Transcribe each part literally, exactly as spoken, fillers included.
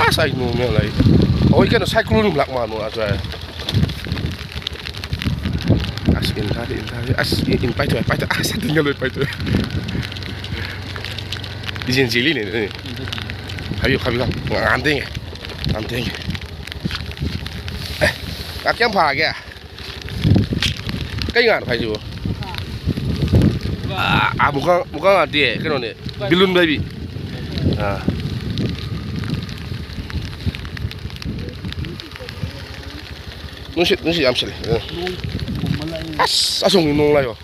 ꯑꯁ, ꯑꯩ ꯅꯣꯡ ꯃꯌꯥꯝ ꯂꯥꯛꯏ꯫ ꯑꯩꯈꯣꯏ ꯀꯩꯅꯣ, cyclone ꯂꯥꯛ ꯃꯥꯜꯂꯣ, ꯑꯁ, ꯚꯥꯏ꯫ ꯑꯁ, ꯏꯟ ꯊꯥꯗꯦ, ꯏꯟ ꯊꯥꯗꯦ꯫ ꯑꯁ, ꯏꯟ, ꯏꯟ ꯄꯥꯏꯊꯣꯛꯑꯦ, ꯄꯥꯏꯊꯣꯛꯑꯦ꯫ ꯑꯁ, ꯁꯥꯇꯤꯟꯒ ꯂꯣꯏ ꯄꯥꯏꯊꯣꯛꯑꯦ꯫ ꯏꯆꯦꯟ ꯆꯦꯜꯂꯤꯅꯦ, ꯑꯗꯨꯅꯦ꯫ ꯍꯥꯏꯕꯤꯌꯨ, ꯍꯥꯏꯕꯤꯌꯨ꯫ ꯉꯥꯟ ꯊꯦꯡꯉꯦ꯫ ꯉꯥꯟ ꯊꯦꯡꯉꯦ꯫ ꯑꯦ, ꯉꯥ ꯀꯌꯥꯝ ꯐꯥꯒꯦ? ꯀꯩ ꯉꯥꯅꯣ ꯍꯥꯏꯁꯤꯕꯨ? ꯑꯥ, ꯑꯥ, ꯃꯨꯀꯥ, ꯃꯨꯀꯥ ꯉꯥ ꯅꯠꯇꯦ, ꯀꯩꯅꯣꯅꯦ, ꯕꯤꯂꯨꯟ ꯕꯥꯏꯕꯤ꯫ ꯑꯥ꯫ ꯅꯨꯡꯁꯤꯠ, ꯅꯨꯡꯁꯤꯠ ꯌꯥꯝ ꯁꯤꯠꯂꯦ꯫ ꯑꯥ꯫ ꯑꯁ, ꯑꯁꯣꯝꯒꯤ ꯅꯣꯡ ꯂꯥꯛꯏꯕꯣ꯫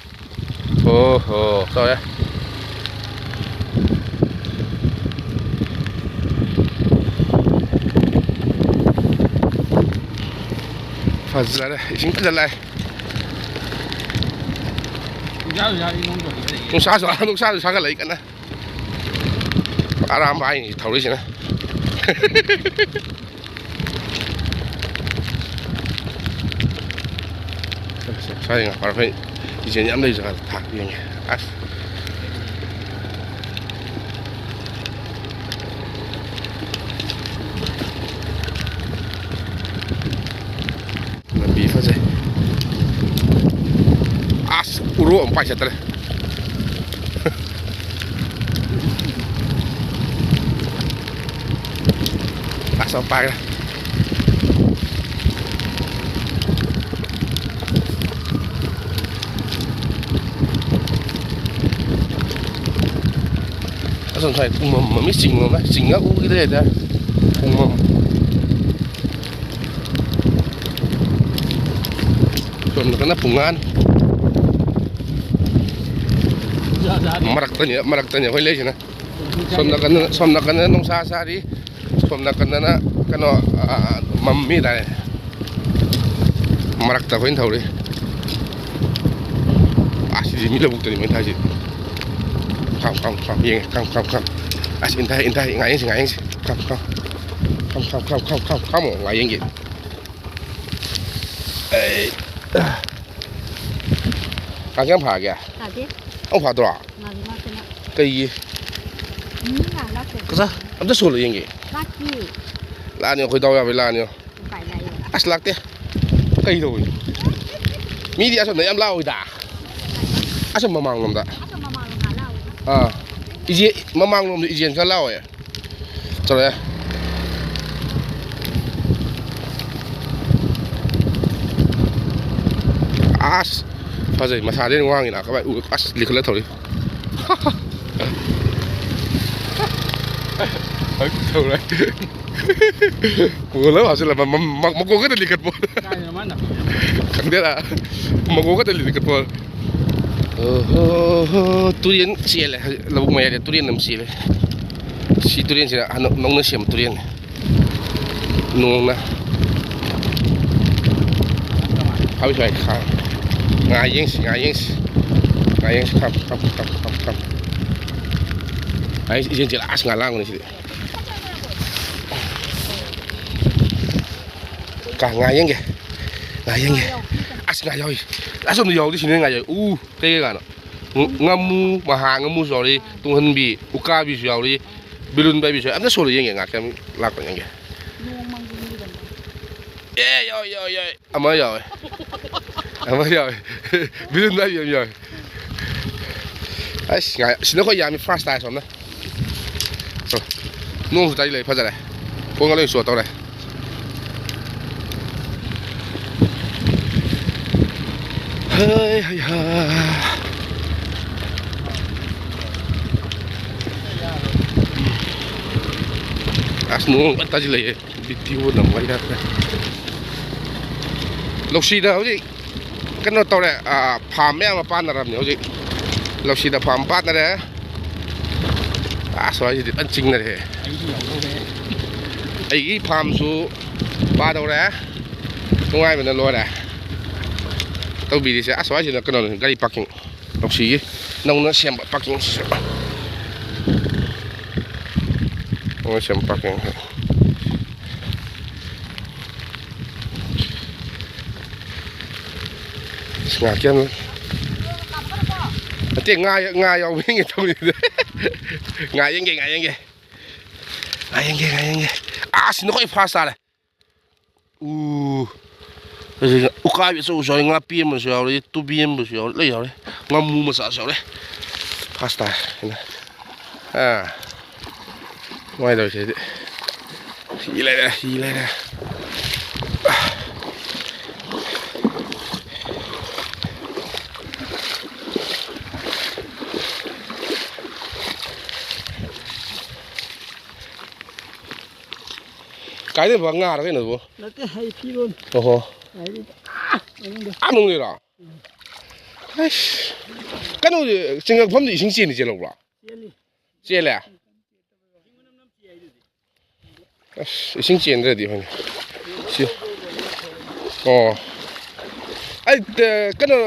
ꯑꯣ ꯍꯣ, ꯆꯥꯎꯔꯦ꯫ ꯐꯖꯔꯦ, ꯏꯁꯤꯡ ꯐꯖ ꯂꯥꯛꯑꯦ꯫ ꯅꯨꯡꯁꯥꯁꯨ ꯁꯥ-, ꯅꯨꯡꯁꯥꯁꯨ ꯁꯥꯒꯠꯂꯛꯏ ꯀꯟꯅ꯫ ꯑꯔꯥꯝꯕ ꯍꯥꯏꯅꯤ ꯊꯧꯔꯤꯁꯤꯅ꯫ ꯁ꯭ꯋꯥꯏꯗ ꯉꯥ ꯐꯥꯔꯛꯄꯩ ꯏꯆꯦꯟ ꯌꯥꯝ ꯂꯩ ꯖꯒꯥꯗ ꯊꯥꯛꯄ ꯌꯦꯡꯒꯦ꯫ ꯑꯁ꯫ ꯂꯝꯕꯤ ꯐꯖꯩ꯫ ꯑꯁ, ꯎꯔꯣ ꯑꯃ ꯄꯥꯏ ꯆꯠꯇ꯭ꯔꯦ꯫ ꯑꯁ, ꯑꯃ ꯄꯥꯏꯈ꯭ꯔꯦ꯫ ꯑꯁꯣꯝ ꯁ꯭ꯋꯥꯏ ꯄꯨꯡꯃꯝ ꯃꯝꯃꯤ, ꯆꯤꯡ ꯑꯃ, ꯆꯤꯡꯒ ꯎꯈꯤꯗ꯭ꯔꯦꯗ꯫ ꯄꯨꯡꯃꯝ꯫ ꯁꯣꯝꯗ ꯀꯟꯅ ꯄꯨꯡꯉꯥꯟ꯫ ꯃꯔꯛꯇꯅꯤ, ꯃꯔꯛꯇꯅꯤ ꯑꯩꯈꯣꯏ ꯂꯩꯁꯤꯅ꯫ ꯁꯣꯝ ꯅꯥꯀꯟꯗ, ꯁꯣꯝ ꯅꯥꯀꯟꯗ ꯅꯨꯡꯁꯥ ꯁꯥꯔꯤ, ꯁꯣꯝ ꯅꯥꯀꯟꯗꯅ ꯀꯩꯅꯣ, ꯑ, ꯃꯝꯃꯤ ꯍꯥꯏꯇꯥꯔꯦ꯫ ꯃꯔꯛꯇ ꯑꯩꯈꯣꯏꯅ ꯊꯧꯔꯤ꯫ ꯑꯁ, ꯁꯤꯗꯤ ꯃꯤ ꯂꯧꯕꯨꯛꯇꯅꯤ ꯃꯣꯏ ꯊꯥꯏꯁꯤ꯫ ꯈꯥꯝ, ꯈꯥꯝ, ꯈꯥꯝ, ꯌꯦꯡꯉꯦ, ꯈꯥꯝ, ꯈꯥꯝ, ꯈꯥꯝ꯫ ꯑꯁ, ꯏꯟꯊꯥꯏ, ꯏꯟꯊꯥꯏ, ꯉꯥ ꯌꯦꯡꯁꯤ, ꯉꯥ ꯌꯦꯡꯁꯤ꯫ ꯈꯥꯝ, ꯈꯥꯝ, ꯈꯥꯝ, ꯉꯥ ꯌꯦꯡꯒꯦ꯫ ꯑꯩ, ꯉꯥ ꯀꯌꯥꯝ ꯐꯥꯒꯦ? ꯐꯥꯗꯦ꯫ ꯑꯃꯨꯛ ꯐꯥꯗ꯭ꯔꯣ? ꯉꯥꯗꯤ ꯉꯥꯛꯇꯅ꯫ ꯀꯩꯒꯤ? ꯃꯤ ꯉꯥꯏꯍꯥꯛ ꯂꯥꯛꯇꯦ꯫ ꯀꯁꯥ, ꯑꯝꯇ ꯁꯣꯜꯂꯣ ꯌꯦꯡꯒꯦ꯫ ꯂꯥꯛꯇꯦ꯫ ꯂꯥꯛꯑꯅꯤ, ꯑꯩꯈꯣꯏ ꯗꯥꯎ ꯌꯥꯕꯩ ꯂꯥꯛꯑꯅꯤ꯫ ꯎꯄꯥꯏ ꯂꯩꯌꯦ꯫ ꯑꯁ, ꯂꯥꯛꯇꯦ꯫ ꯀꯩꯗꯧꯕꯩꯅꯣ? ꯃꯤꯗꯤ ꯑꯁꯣꯝꯗ ꯌꯥꯝ ꯂꯥꯛꯑꯣꯏꯗ꯫ ꯑꯁꯣꯝ ꯃꯃꯥꯡꯂꯣꯝꯗ꯫ ꯑꯁꯣꯝ ꯃꯃꯥꯡꯂꯣꯝꯗ ꯂꯥꯛꯑꯣꯏꯗ꯫ ꯑꯥ꯫ ꯏꯆꯦ, ꯃꯃꯥꯡꯂꯣꯝꯗ ꯏꯆꯦꯅ ꯈꯔ ꯂꯥꯛꯑꯣꯏ꯫ ꯆꯠꯂꯣꯍꯦ꯫ ꯑꯁ, ꯐꯖꯩ, ꯃꯁꯥꯗꯤ ꯑꯗꯨꯝ ꯋꯥꯡꯉꯤꯅ, ꯀꯃꯥꯏ ꯎ-, ꯑꯁ, ꯂꯤꯈꯠꯂ ꯊꯧꯔꯤ꯫ ꯊꯧꯔꯦ꯫ ꯀꯣꯜ ꯑꯃ ꯍꯥꯞꯆꯤꯜꯂ, ꯃ-, ꯃ-, ꯃ-, ꯃꯀꯣꯛ ꯈꯛꯇ ꯂꯤꯈꯠꯄ꯫ ꯀꯥꯏꯗꯅꯣ ꯃꯥꯅ? ꯈꯪꯗꯦꯗ꯫ ꯃꯀꯣꯛ ꯈꯛꯇ ꯂꯤꯈꯠꯄ꯫ ꯑꯣꯍꯣ, ꯇꯨꯔꯦꯟ ꯆꯦꯜꯂꯦ꯫ ꯍꯧꯖꯤꯛ ꯂꯧꯕꯨꯛ ꯃꯌꯥꯏꯗ ꯇꯨꯔꯦꯟ ꯑꯃ ꯆꯦꯜꯂꯦ꯫ ꯁꯤ ꯇꯨꯔꯦꯟꯁꯤꯅ ꯍꯟꯗꯛ ꯅꯧꯅ ꯁꯦꯝꯕ ꯇꯨꯔꯦꯟꯅꯤ꯫ ꯅꯣꯡꯅ꯫ ꯍꯥꯎ ꯁ꯭ꯋꯥꯏ ꯈꯥ-, ꯉꯥ ꯌꯦꯡꯁꯤ, ꯉꯥ ꯌꯦꯡꯁꯤ꯫ ꯉꯥ ꯌꯦꯡꯁꯤ, ꯈꯥꯝ, ꯈꯥꯝ, ꯈꯥꯝ, ꯈꯥꯝ, ꯈꯥꯝ꯫ ꯑꯩ ꯏꯆꯦꯟ ꯆꯦꯜꯂ ꯑꯁ ꯉꯥ ꯂꯥꯡꯕꯅꯤ ꯁꯤꯗꯤ꯫ ꯀ-, ꯉꯥ ꯌꯦꯡꯒꯦ꯫ ꯉꯥ ꯌꯦꯡꯒꯦ꯫ ꯑꯁ, ꯉꯥ ꯌꯥꯎꯏ꯫ ꯑꯁꯣꯝꯗ ꯌꯥꯎꯗꯦ, ꯁꯤꯅ ꯉꯥ ꯌꯥꯎꯏ꯫ ꯎ, ꯀꯩ ꯀꯩ ꯉꯥꯅꯣ? ꯉ-, ꯉꯥꯃꯨ, ꯃꯍꯥ ꯉꯥꯃꯨꯁꯨ ꯌꯥꯎꯔꯤ, ꯇꯨꯡꯍꯟꯕꯤ, ꯎꯀꯥꯕꯤꯁꯨ ꯌꯥꯎꯔꯤ, ꯕꯤꯂꯨꯟ ꯄꯥꯏꯕꯤꯁꯨ ꯌꯥꯎꯔꯤ꯫ ꯑꯝꯇ ꯁꯣꯜꯂ ꯌꯦꯡꯒꯦ, ꯉꯥ ꯀꯌꯥꯝ ꯂꯥꯛꯄ ꯌꯦꯡꯒꯦ꯫ ꯑꯦ, ꯌꯥꯎꯏ, ꯌꯥꯎꯏ, ꯌꯥꯎꯏ꯫ ꯑꯃ ꯌꯥꯎꯋꯦ꯫ ꯑꯃ ꯌꯥꯎꯋꯦ꯫ ꯕꯤꯗꯨꯟ ꯅꯥꯏꯕꯤ ꯑꯃ ꯌꯥꯎꯋꯦ꯫ ꯑꯁ, ꯉꯥꯏ-, ꯁꯤꯅ ꯑꯩꯈꯣꯏ ꯌꯥꯝꯃꯤ, first time ꯁꯣꯝꯅ꯫ ꯆꯣ꯫ ꯅꯣꯡꯁꯨ ꯇꯥꯏ ꯂꯩ, ꯐꯖꯔꯦ꯫ ꯈꯣꯡꯒ ꯂꯣꯏ ꯆꯣꯠꯇꯧꯔꯦ꯫ ꯍꯩ, ꯍꯩ, ꯍꯥ꯫ ꯑꯁ, ꯅꯣꯡ ꯐꯖꯅ ꯇꯥꯁꯤꯜꯂꯛꯑꯦ꯫ Video ꯅꯝꯕ ꯌꯥꯗ꯭ꯔꯦ꯫ ꯂꯧꯁꯤꯗ ꯍꯧꯖꯤꯛ ꯀꯩꯅꯣ ꯇꯧꯔꯦ, ꯑꯥ, farm ꯃꯌꯥꯝ ꯑꯃ ꯄꯥꯟꯅꯔꯕꯅꯦ ꯍꯧꯖꯤꯛ꯫ ꯂꯧꯁꯤꯗ farm ꯄꯥꯟꯅꯔꯦ꯫ ꯑꯥ, ꯁ꯭ꯋꯥꯏꯁꯤꯗꯤ ꯐꯖꯅ ꯆꯤꯡꯅꯔꯦꯍꯦ꯫ ꯑꯩꯒꯤ farm ꯁꯨ ꯄꯥꯗꯧꯔꯦ꯫ ꯅꯨꯡꯉꯥꯏꯕꯅ ꯂꯣꯏꯔꯦ꯫ ꯇꯧꯕꯤꯔꯤꯁꯦ꯫ ꯑꯥ, ꯁ꯭ꯋꯥꯏꯁꯤꯅ ꯀꯩꯅꯣꯅꯤ, ꯒꯥꯔꯤ parking꯫ ꯂꯧꯁꯤꯒꯤ ꯅꯧꯅ ꯁꯦꯝꯕ parking ꯁꯤꯁꯨ꯫ ꯅꯧꯅ ꯁꯦꯝꯕ parking꯫ ꯏꯁ, ꯉꯥ ꯀꯌꯥꯝ-, ꯅꯠꯇꯦ, ꯉꯥ, ꯉꯥ ꯌꯥꯎꯕ ꯌꯦꯡꯒꯦ ꯇꯧꯕꯅꯤꯗ꯫ ꯉꯥ ꯌꯦꯡꯒꯦ, ꯉꯥ ꯌꯦꯡꯒꯦ꯫ ꯉꯥ ꯌꯦꯡꯒꯦ, ꯉꯥ ꯌꯦꯡꯒꯦ꯫ ꯑꯁ, ꯅꯈꯣꯏ ꯐꯥꯁ ꯇꯥꯔꯦ꯫ ꯎ꯫ ꯑꯗꯨꯒ ꯎꯀꯥꯕꯤ ꯑꯆꯧꯕꯁꯨ ꯌꯥꯎꯔꯤ, ꯉꯥꯄꯤ ꯑꯃꯁꯨ ꯌꯥꯎꯔꯤ, ꯇꯨꯕꯤ ꯑꯃꯁꯨ ꯌꯥꯎꯔꯤ, ꯂꯣꯏ ꯌꯥꯎꯔꯤ꯫ ꯉꯥꯃꯨ ꯃꯆꯥꯁꯨ ꯌꯥꯎꯔꯤ꯫ ꯐꯥꯁ ꯇꯥꯔꯦ꯫ ꯑꯥ꯫ ꯅꯨꯡꯉꯥꯏꯇꯧꯔꯤꯁꯤꯗꯤ꯫ ꯍꯤ ꯂꯩꯔꯦ, ꯍꯤ ꯂꯩꯔꯦ꯫ ꯀꯥꯏꯗꯩ ꯉꯥꯔ ꯀꯩꯅꯣ ꯑꯗꯨꯕꯨ? ꯅꯠꯇꯦ, ꯑꯩ ꯐꯤꯔꯣꯟ꯫ ꯑꯣꯍꯣ꯫ ꯍꯥꯏꯗꯤ, ꯑꯥ, ꯃꯅꯨꯡꯗ꯫ ꯑꯥ, ꯃꯅꯨꯡꯗꯩꯔꯣ? ꯎꯝ꯫ ꯑꯁ, ꯀꯩꯅꯣꯗꯤ, ꯆꯤꯡꯉꯛꯐꯝꯗꯤ ꯏꯁꯤꯡ ꯆꯦꯟꯗꯤ ꯆꯦꯜꯍꯧꯕ꯭ꯔꯣ? ꯆꯦꯜꯂꯤ꯫ ꯆꯦꯜꯂꯦ? ꯑꯁ, ꯏꯁꯤꯡ ꯆꯦꯟꯗ꯭ꯔꯗꯤ ꯍꯣꯏꯅꯦ꯫ ꯁꯤ꯫ ꯑꯣ꯫ ꯑꯩ, ꯇ-, ꯀꯩꯅꯣ,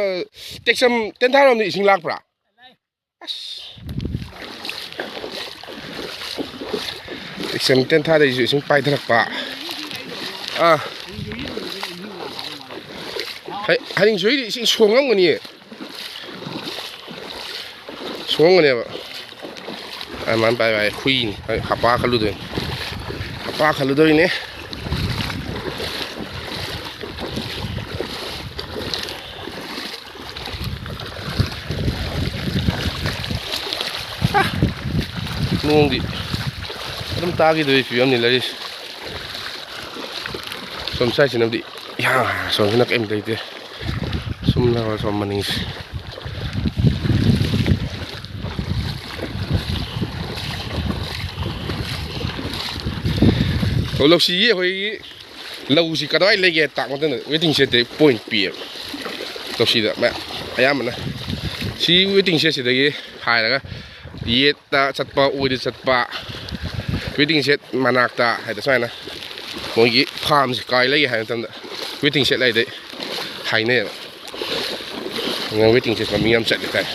ꯇꯦꯛꯆꯝ ꯇꯦꯟꯊꯥꯔꯣꯝꯗ ꯏꯁꯤꯡ ꯂꯥꯛꯄ꯭ꯔꯥ? ꯑꯁ꯫ ꯏꯆꯟ ꯇꯦꯟꯊꯥꯗꯩꯁꯨ ꯏꯁꯤꯡ ꯄꯥꯏꯊꯔꯛꯄ꯫ ꯑꯥ꯫ ꯍꯩ-, ꯍꯌꯦꯡ ꯁꯣꯏꯗꯤ ꯏꯁꯤꯡ ꯁꯣꯡꯉꯝꯒꯅꯤꯌꯦ꯫ ꯁꯣꯡꯉꯝꯒꯅꯦꯕ꯫ ꯑꯗꯨꯃꯥꯏꯅ ꯄꯥꯏ ꯄꯥꯏ ꯍꯨꯏꯅꯤ꯫ ꯍꯣꯏ, ꯍꯥꯄꯥ ꯈꯜꯂꯨꯗꯣꯏꯅꯤ꯫ ꯍꯥꯄꯥ ꯈꯜꯂꯨꯗꯣꯏꯅꯦ꯫ ꯑꯥ! ꯅꯣꯡꯗꯤ ꯑꯗꯨꯝ ꯇꯥꯈꯤꯗꯣꯏ ꯐꯤꯕꯝꯅꯤ ꯂꯩꯔꯤꯁꯦ꯫ ꯁꯣꯝ ꯁꯥꯏꯠꯁꯤꯅꯕꯨꯗꯤ ꯏꯍꯥꯡ ꯍꯥꯡꯉꯦ, ꯁꯣꯝꯁꯤꯅ ꯀꯔꯤꯝ ꯂꯩꯇꯦ꯫ ꯁꯨꯝ ꯂꯥꯛꯑꯣ, ꯁꯣꯝ ꯃꯅꯤꯡꯁꯦ꯫ ꯑꯣ, ꯂꯧꯁꯤꯒꯤ ꯑꯩꯈꯣꯏꯒꯤ ꯂꯧꯁꯤ ꯀꯗꯥꯏ ꯂꯩꯒꯦ ꯇꯥꯛꯄ ꯃꯇꯝꯗ waiting shed ꯇꯩ point ꯄꯤꯌꯦꯕ꯫ ꯂꯧꯁꯤꯗ ꯃꯌꯥꯝ, ꯑꯌꯥꯝꯕꯅ ꯁꯤ waiting shed ꯁꯤꯗꯒꯤ ꯍꯥꯏꯔꯒ ꯌꯦꯠꯇ ꯆꯠꯄ, ꯑꯣꯏꯗ ꯆꯠꯄ, waiting shed ꯃꯅꯥꯛꯇ ꯍꯥꯏꯗꯤ ꯁꯨꯃꯥꯏꯅ ꯃꯣꯏꯒꯤ farm ꯁꯤ ꯀꯥꯏ ꯂꯩꯒꯦ ꯍꯥꯏꯕ ꯃꯇꯝꯗ waiting shed ꯂꯩꯗꯩ ꯍꯥꯏꯅꯩꯌꯦꯕ꯫ ꯅꯪ waiting shed ꯃꯃꯤꯡ ꯌꯥꯝ ꯆꯠꯂꯦ ꯇꯥꯏ꯫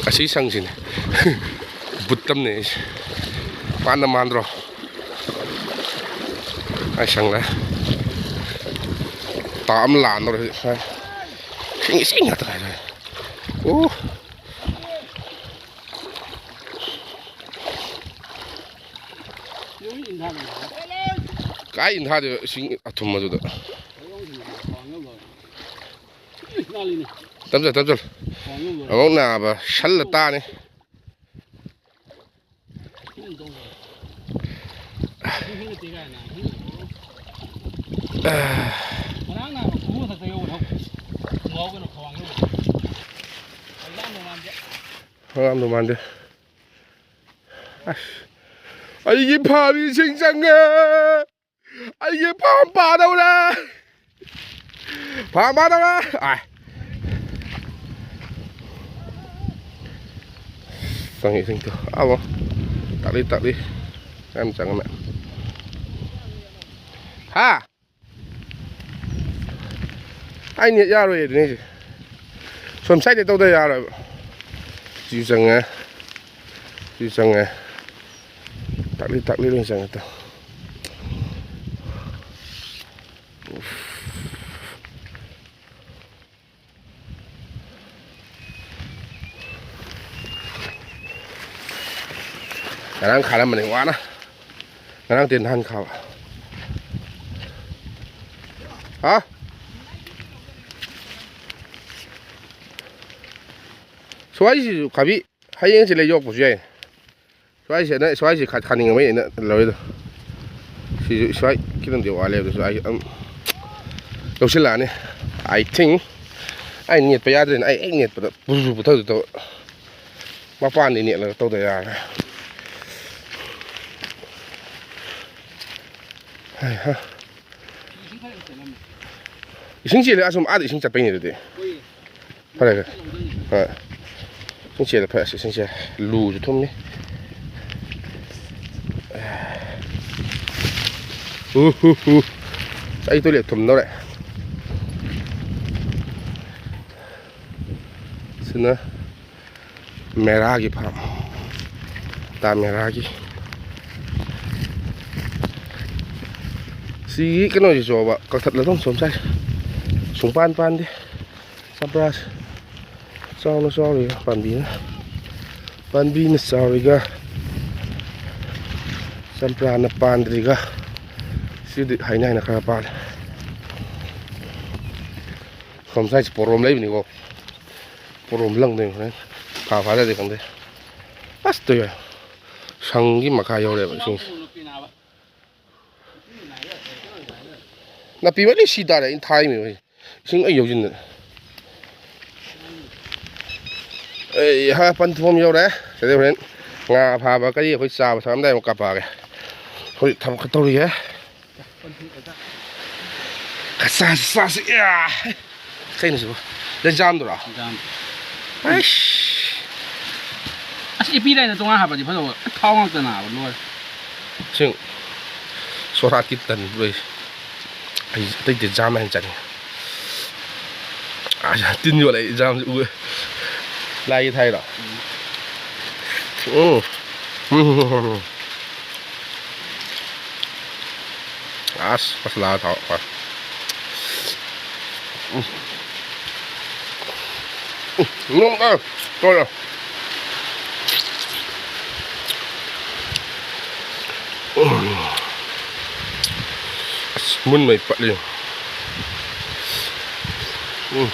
ꯑꯁꯤ ꯁꯪꯁꯤꯅꯦ꯫ ꯕꯨꯠ ꯇꯝꯅꯦ ꯑꯩꯁꯦ꯫ ꯄꯥꯟꯗ ꯃꯥꯟꯗ꯭ꯔꯣ? ꯑꯩ ꯁꯪꯂꯦ꯫ ꯇꯥ ꯑꯃ ꯂꯥꯟꯗꯧꯔꯦ ꯍꯧꯖꯤꯛ꯫ ꯏꯁꯤꯡ ꯏꯁꯤꯡ ꯉꯥꯛꯇ ꯉꯥꯏꯔꯦ꯫ ꯑꯣ꯫ ꯀꯥꯏ ꯊꯥꯗꯣꯏꯕ ꯏꯁꯤꯡ ꯑꯊꯨꯝꯕꯗꯨꯗ? ꯇꯞꯆꯜ, ꯇꯞꯆꯜ꯫ ꯑꯃꯨꯛ ꯅꯥꯕ ꯁꯜꯂ ꯇꯥꯅꯤ꯫ ꯍꯪꯒꯥꯝꯗꯣ ꯃꯥꯟꯗꯦ꯫ ꯑꯁ, ꯑꯩꯒꯤ ꯐꯥꯕꯤꯁꯤꯡ ꯆꯪꯉꯦ꯫ ꯑꯩꯒꯤ ꯐꯥꯝ ꯄꯥꯗꯧꯔꯦ꯫ ꯐꯥꯝ ꯄꯥꯗꯧꯔꯦ꯫ ꯑꯥꯏ꯫ ꯆꯪꯉꯤ ꯏꯁꯤꯡꯗꯣ꯫ ꯑꯕꯣ꯫ ꯇꯥꯛꯂꯤ, ꯇꯥꯛꯂꯤ꯫ ꯌꯥꯝ ꯆꯪꯉꯝꯃꯦ꯫ ꯍꯥ? ꯑꯩ ꯅꯦꯠ ꯌꯥꯔꯣꯏ ꯑꯗꯨꯅꯤ ꯑꯩꯁꯦ꯫ ꯁꯣꯝ ꯁꯥꯏꯗ ꯇꯧꯗ ꯌꯥꯔꯣꯏꯕ꯫ ꯁꯤꯁꯨ ꯆꯪꯉꯦ꯫ ꯁꯤꯁꯨ ꯆꯪꯉꯦ꯫ ꯇꯥꯛꯂꯤ ꯇꯥꯛꯂꯤ ꯂꯣꯏ ꯆꯪꯉꯦ ꯇꯧ꯫ ꯉꯔꯥꯡ ꯈꯥꯔꯝꯕꯅꯤ ꯋꯥꯅ꯫ ꯉꯔꯥꯡ ꯇꯦ ꯅꯍꯥꯟ ꯈꯥꯕ꯫ ꯍꯥ? ꯁ꯭ꯋꯥꯏꯁꯤꯁꯨ ꯈꯥꯕꯤ ꯍꯌꯦꯡꯁꯤ ꯂꯩ ꯌꯣꯛꯄꯁꯨ ꯌꯥꯏ꯫ ꯁ꯭ꯋꯥꯏꯁꯤ ꯑꯩꯅ, ꯁ꯭ꯋꯥꯏꯁꯤ ꯈꯥ-, ꯈꯥꯅꯤꯡꯉꯕꯩ ꯑꯩꯅ ꯂꯧꯔꯤꯗꯣ꯫ ꯁꯤꯁꯨ ꯁ꯭ꯋꯥꯏ ꯈꯤꯇꯪꯗꯤ ꯋꯥꯠꯂꯦ, ꯑꯗꯨꯁꯨ ꯑꯩ ꯑꯗꯨꯝ ꯂꯧꯁꯤꯜꯂꯛꯑꯅꯤ꯫ I think ꯑꯩ ꯅꯦꯠꯄ ꯌꯥꯗ꯭ꯔꯦꯅ ꯑꯩ ꯍꯦꯛ ꯅꯦꯠꯄꯗ ꯕꯨꯔꯨ ꯕꯨꯔꯨ ꯄꯨꯊꯧꯗꯨ ꯇꯧ꯫ ꯃꯄꯥꯟꯗꯤ ꯅꯦꯠꯂꯒ ꯇꯧꯗ ꯌꯥꯔꯦ꯫ ꯍꯩ ꯍꯥ꯫ ꯏꯁꯤꯡ ꯆꯦꯜꯂꯦ ꯑꯁꯨꯝ ꯑꯥꯗ ꯏꯁꯤꯡ ꯆꯠꯄꯩꯅꯦ ꯑꯗꯨꯗꯤ꯫ ꯐꯔꯦ, ꯐꯔꯦ꯫ ꯍꯣꯏ꯫ ꯏꯁꯤꯡ ꯆꯦꯜꯂꯦ, ꯐꯔꯦ, ꯏꯁꯤꯡ ꯆꯦꯜꯂꯦ꯫ ꯂꯨꯁꯨ ꯊꯨꯝꯃꯤ꯫ ꯎ, ꯍꯨ, ꯍꯨ꯫ ꯑꯩ ꯇꯣꯏꯂꯦꯠ ꯊꯨꯝꯗꯧꯔꯦ꯫ ꯁꯤꯅ ꯃꯦꯔꯥꯒꯤ ꯐꯥꯝ꯫ ꯇꯥ ꯃꯦꯔꯥꯒꯤ꯫ ꯁꯤꯒꯤ ꯀꯩꯅꯣꯁꯤꯁꯨꯕ ꯀꯛꯊꯠꯂꯗꯧꯅꯤ ꯁꯣꯝ ꯁꯥꯏ꯫ ꯁꯨꯡꯄꯥꯟ ꯄꯥꯟꯗꯦ꯫ ꯆꯝꯄ꯭ꯔꯥꯁꯦ ꯆꯥꯎꯅ ꯆꯥꯎꯔꯤꯒ ꯄꯥꯝꯕꯤꯅ꯫ ꯄꯥꯝꯕꯤꯅ ꯆꯥꯎꯔꯤꯒ꯫ ꯆꯝꯄ꯭ꯔꯥꯅ ꯄꯥꯟꯗ꯭ꯔꯤꯒ꯫ ꯁꯤꯗꯤ ꯍꯥꯏꯅ ꯍꯥꯏꯅ ꯈꯔ ꯄꯥꯜꯂꯦ꯫ ꯁꯣꯝ ꯁꯥꯏꯁꯦ ꯄꯣꯔꯣꯝ ꯂꯩꯕꯅꯤꯀꯣ꯫ ꯄꯣꯔꯣꯝ ꯂꯪꯗꯣꯏꯅꯤ ꯍꯣꯔꯦꯟ꯫ ꯐꯥ ꯐꯥꯗ꯭ꯔꯗꯤ ꯈꯪꯗꯦ꯫ ꯑꯁ ꯇꯨ ꯌꯦꯡꯉꯣ꯫ ꯁꯪꯒꯤ ꯃꯈꯥ ꯌꯧꯔꯦꯕ ꯏꯁꯤꯡꯁꯦ꯫ ꯅꯥꯄꯤ ꯃꯔꯤ ꯁꯤ ꯇꯥꯔꯦ ꯑꯩꯅ ꯊꯥꯔꯤꯃꯤ ꯍꯧꯖꯤꯛ꯫ ꯏꯁꯤꯡ ꯂꯣꯏ ꯌꯧꯁꯤꯟꯗꯅ꯫ ꯑꯩ ꯍꯥ ꯄꯟꯊꯨꯝ ꯌꯧꯔꯦ꯫ ꯁꯤꯗꯩ ꯍꯣꯔꯦꯟ ꯉꯥ ꯐꯥꯕ ꯀꯔꯤ ꯑꯩꯈꯣꯏ ꯆꯥꯕ ꯊꯛꯑꯝꯗꯥꯏ ꯑꯃꯨꯛ ꯀꯥꯞꯄꯛꯑꯒꯦ꯫ ꯍꯧꯖꯤꯛ ꯊꯕꯛ ꯈꯔ ꯇꯧꯔꯤꯌꯦ꯫ ꯆꯥꯁꯤ, ꯆꯥꯁꯤ꯫ ꯏꯌꯥ! ꯀꯩꯅꯣ ꯁꯤꯕꯨ? ꯂꯦꯟꯖꯥꯝꯗꯨꯔꯣ? ꯂꯦꯟꯖꯥꯝ꯫ ꯑꯩꯁ! ꯑꯁ, ꯏꯄꯤ ꯂꯥꯏꯅ ꯇꯣꯉꯥꯟ ꯍꯥꯞꯄꯗꯤ ꯐꯗꯧꯕ꯫ ꯊꯥꯎ ꯉꯥꯛꯇ ꯅꯥꯕ ꯂꯣꯏꯔꯦ꯫ ꯁꯤꯡ ꯁꯣꯔꯥꯠꯀꯤ ꯇꯟ ꯂꯣꯏ꯫ ꯑꯩ ꯑꯇꯩꯗꯤ ꯖꯥꯝ ꯍꯦꯟꯅ ꯆꯥꯅꯤꯡꯉꯤ꯫ ꯑꯁ, ꯇꯤꯟ ꯌꯣꯠꯂꯦ, ꯑꯩ ꯖꯥꯝꯁꯤ ꯎ-, ꯂꯥꯏꯒꯤ ꯊꯥꯏꯔꯣ? ꯎꯝ꯫ ꯎꯝ꯫ ꯑꯁ, ꯃꯁꯂꯥ ꯊꯥꯎ꯫ ꯎꯝ꯫ ꯎꯝ, ꯅꯣꯡ ꯇꯥꯏ꯫ ꯇꯣꯛꯑꯣ꯫ ꯎꯝ꯫ ꯑꯁ, ꯃꯨꯟꯕꯩ ꯄꯠꯂꯤ꯫ ꯎꯝ꯫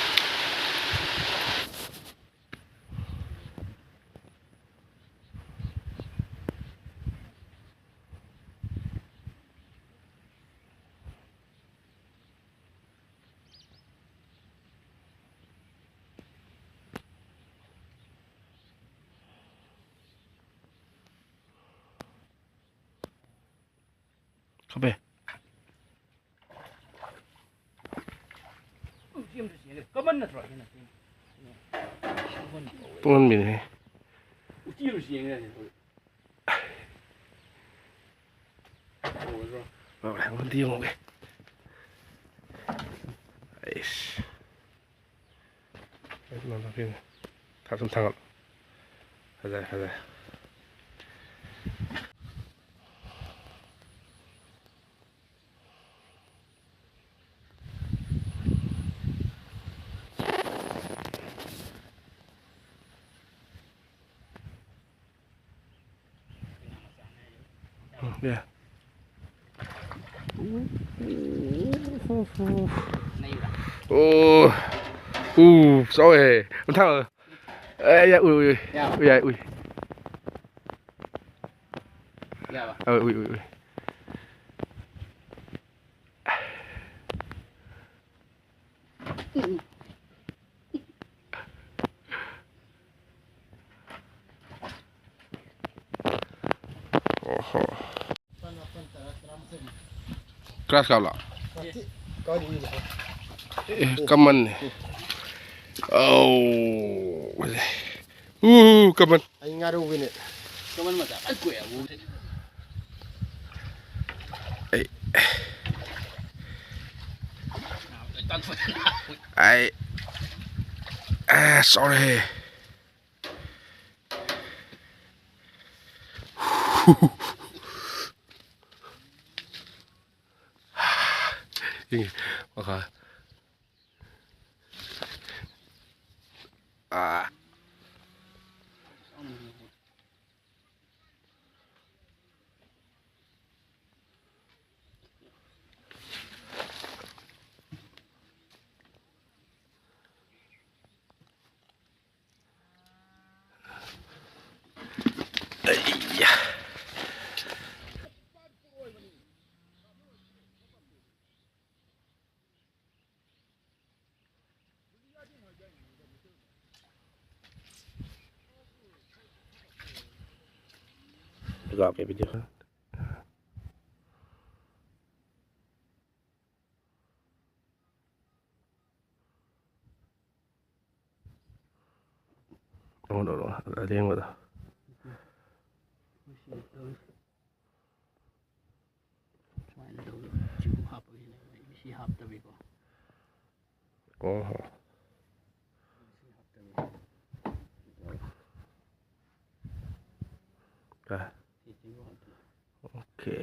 ꯈꯥꯕꯩ꯫ ꯀꯃꯟ ꯅꯠꯇ꯭ꯔꯣ? ꯇꯨꯡꯍꯟꯕꯤꯅꯦ꯫ ꯎꯆꯤ ꯑꯃꯁꯨ ꯌꯦꯡꯉꯦ꯫ ꯂꯧꯔꯦ, ꯑꯃꯨꯛꯇ ꯌꯦꯡꯉꯨꯒꯦ꯫ ꯑꯩꯁ꯫ ꯊꯥ ꯁꯨꯝ ꯊꯥꯡꯒꯠꯂꯣ꯫ ꯐꯖꯔꯦ, ꯐꯖꯔꯦ꯫ ꯎꯝ, ꯌꯥ꯫ ꯑꯣ꯫ ꯎ꯫ ꯆꯥꯎꯋꯦ꯫ ꯃꯊꯪ꯫ ꯑꯦ, ꯌꯥ, ꯎꯏ, ꯎꯏ, ꯎꯏ꯫ ꯌꯥꯕ? ꯎꯏ, ꯌꯥꯏ, ꯎꯏ꯫ ꯌꯥꯕ? ꯑ, ꯎꯏ, ꯎꯏ, ꯎꯏ꯫ Grass carp ꯂꯣ? ꯑꯦ, ꯀꯃꯟꯅꯦ꯫ ꯑꯧ꯫ ꯎ, ꯀꯃꯟ꯫ ꯑꯩ ꯉꯥꯔꯧꯒꯤꯅꯦ꯫ ꯀꯃꯟ ꯃꯆꯥ ꯐꯖꯅ ꯀꯣꯛꯑꯦ ꯑꯕꯨ꯫ ꯑꯩ꯫ ꯑꯩ꯫ ꯑꯦ, ꯆꯥꯎꯔꯦꯍꯦ꯫ ꯃꯈꯥ꯫ ꯑꯥ꯫ ꯑꯩꯌꯥ꯫ ꯂꯥꯛꯀꯦ video꯫ ꯑꯣ, ꯑꯣ, ꯑꯣ, ꯑꯔꯦꯡꯕꯗꯣ꯫ ꯁꯨꯃꯥꯏꯅ ꯇꯧꯗꯕ ꯁꯤꯕꯨ ꯍꯥꯞꯄꯒꯤꯅꯦꯕ, ꯁꯤ ꯍꯥꯞꯇꯕꯤꯀꯣ꯫ ꯑꯣ ꯍꯣ꯫ ꯁꯤ ꯍꯥꯞꯇꯕꯤ꯫ ꯀ-, ꯁꯤ ꯆꯤꯡꯕ ꯍꯥꯞꯇꯕꯤ꯫ ꯑꯣꯀꯦ꯫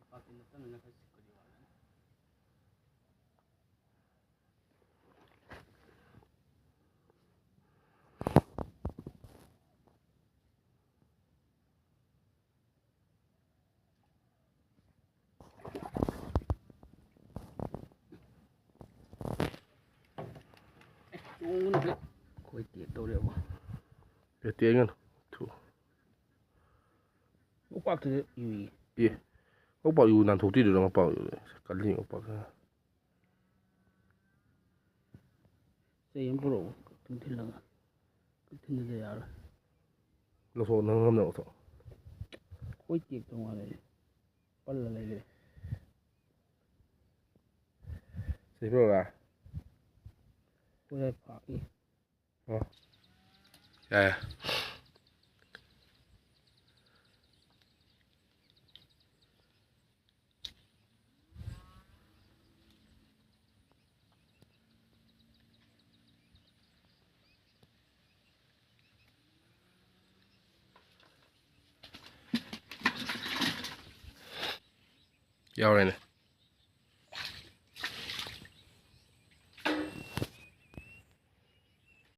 ꯄꯥꯛꯇꯤ ꯅꯠꯇꯕꯅꯤꯅ ꯈꯔ ꯆꯤꯛꯄꯗꯤ ꯋꯥꯠꯂꯅꯤ꯫ ꯇꯣꯡꯕꯅ ꯐꯩ꯫ ꯑꯩꯈꯣꯏ ꯇꯦꯛ ꯇꯧꯔꯦꯕ꯫ ꯑꯦ, ꯇꯦꯛꯉꯅꯨ꯫ ꯊꯨ꯫ ꯎꯄꯥꯛꯇꯨꯗ ꯌꯨꯏ꯫ ꯑꯦ꯫ ꯎꯄꯥꯛ ꯌꯨ ꯅꯥꯟꯊꯣꯛꯇ꯭ꯔꯤꯗꯨꯗ ꯃꯄꯥꯛ ꯌꯨ꯫ ꯀꯜꯂꯤ ꯎꯄꯥꯛ꯫ ꯆꯩ ꯑꯃ ꯄꯨꯔꯛꯑꯣ꯫ ꯀꯛꯊꯤꯟ ꯊꯤꯜꯂꯒ꯫ ꯀꯛꯊꯤꯟꯗꯨꯗ ꯌꯥꯔꯣꯏ꯫ ꯂꯧꯊꯣꯛ, ꯅꯪ ꯉꯝꯅ ꯂꯧꯊꯣꯛ꯫ ꯑꯩꯈꯣꯏ ꯇꯦꯛ ꯇꯧ ꯃꯥꯜꯂꯦ꯫ ꯄꯜꯂ ꯂꯩꯈ꯭ꯔꯦ꯫ ꯆꯩ ꯄꯨꯔꯛꯑꯣꯔꯥ? ꯑꯩꯈꯣꯏ ꯐꯥꯛꯏ꯫ ꯑꯣ꯫ ꯌꯥꯏ, ꯌꯥꯏ꯫ ꯌꯥꯎꯔꯦꯅꯦ꯫